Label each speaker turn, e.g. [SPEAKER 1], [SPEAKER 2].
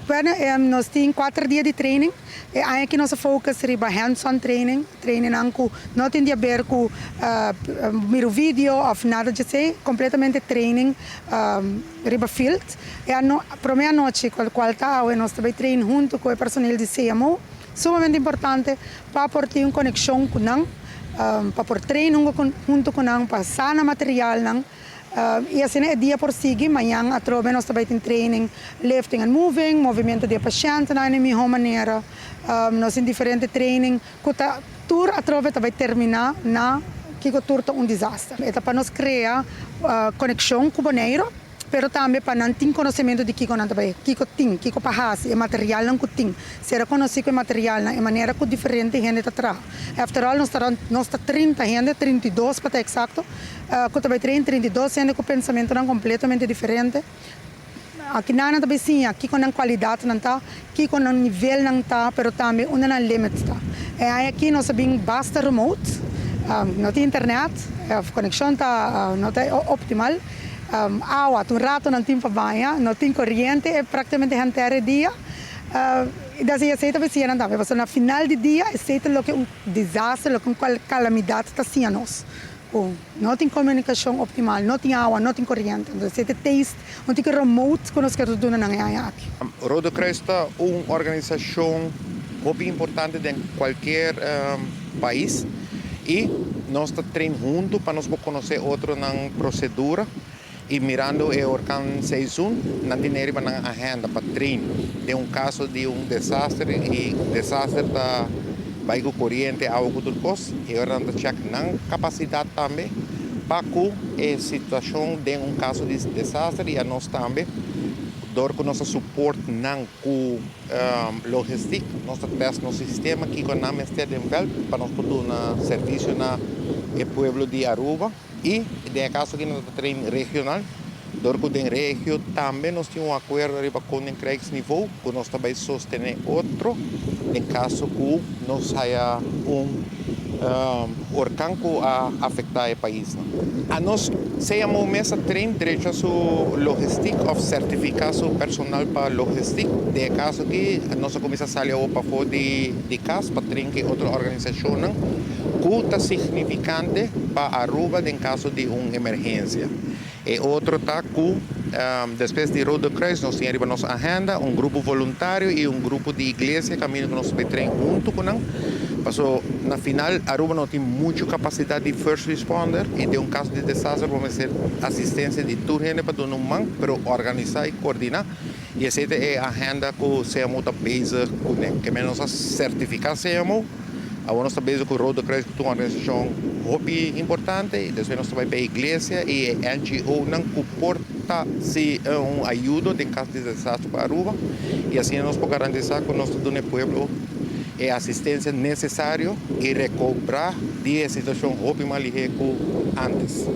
[SPEAKER 1] Bueno, nos tin 4 dia di training. E aki nos focus riba hands-on training, training ku no tin di aber ku mira video òf nada di esei, kompletamente training riba field. E ano, promé anochi, kual ta nos tambe train huntu ku e personal di CMO, sumamente importante pa por tin un konekshon ku nan, pa por train huntu ku nan, pasa nan material nan. I asina e dia por sigui, mañan atrobe nos tambe tin training lifting and moving, movementu di pashènt na mihó manera. Nos tin diferente training, ku ta tur atrobe tambe terminá na ku tur ta un desaster. E pa nos kria konekshon ku Boneiru, pero tambe pa nan tin konosementu di kiko nan tambe, kiko tin, kiko pa hasi, e material nan ku tin. Sera konosí ku e material nan, e manera ku diferente hende ta traha. After all, nos ta 30 hende, 32 pa ta eksakto, ku tambe 30, 32 hende ku pensamentu nan kompletamente diferente. Aki nan tambe si, aki ku nan kualidat nan ta, aki ku nan nivel nan ta, pero tambe unda nan limit ta. E aki nos ta basta remote, no tin internet, e konekshon ta no ta optimal. Awa, un ratu no tin pa baña, no tin koriente, e práktikamente henter dia. I asina, esei tambe si nan tambe, pasobra na final di dia, esei ta loke un desaster, loke un kalamidat ta siña nos. Bom, no tin komunikashon optimal, no tin awa, no tin koriente. Anto, esei ta test, no tin remote ku nos ke duna nan aki.
[SPEAKER 2] Rode Kruis ta un organisashon masha importante den kualke pais i nos ta train huntu pa nos konosé otro nan prosedura i mirando e orkan seizoen, nan tin nan agenda pa train den un kaso di un desaster i desaster ta bai ku koriente, awa, ku tur kos, i awor nan check nan kapasidat tambe pa ku e situashon den un kaso di desaster i nos tambe dor ku nos support nan ku logistiek, nos test nos sistema aki ku nan mester den veld pa nos por duna servisio na e pueblo di Aruba i den kaso aki nos train regional, dor ku den regio tambe nos tin un akuerdo riba koninkrijksniveau ku nos tambe sostené otro den kaso ku nos haya un orkan ku a afektá e pais. A nos CMO mes a train drecha su logistiek òf sertifiká su personal pa logistiek. Den kaso aki nos a kuminsá sali pafó di kas pa train ku otro organisashon ku ta signifikante pa Aruba den kaso di un emergensia. E otro ta ku despues di Rode Kruis nos tin nos agenda un grupo voluntario i un grupo di iglesia kaminda ku nos ta train huntu ku nan. Paso na final Aruba no tin muchu kapasidat di first responder i den un kaso di desaster ban ser asistensia di tur hende pa duna un man, pero organisá i koordiná. I esei ta e agenda ku CMO ta bezig kuné. Ke men nos a sertifiká CMO. Awor nos ta bezig ku Rode Kruis, ku ta un organisashon hopi importante, i despues nos tambe pa iglesia i NGO nan ku por ta si un ayudo den kaso di desaster pa Aruba i asina nos por garantisá ku nos ta duna pueblo e asistensia nesesario i rekobrá di e situashon hopi mas lihé ku antes.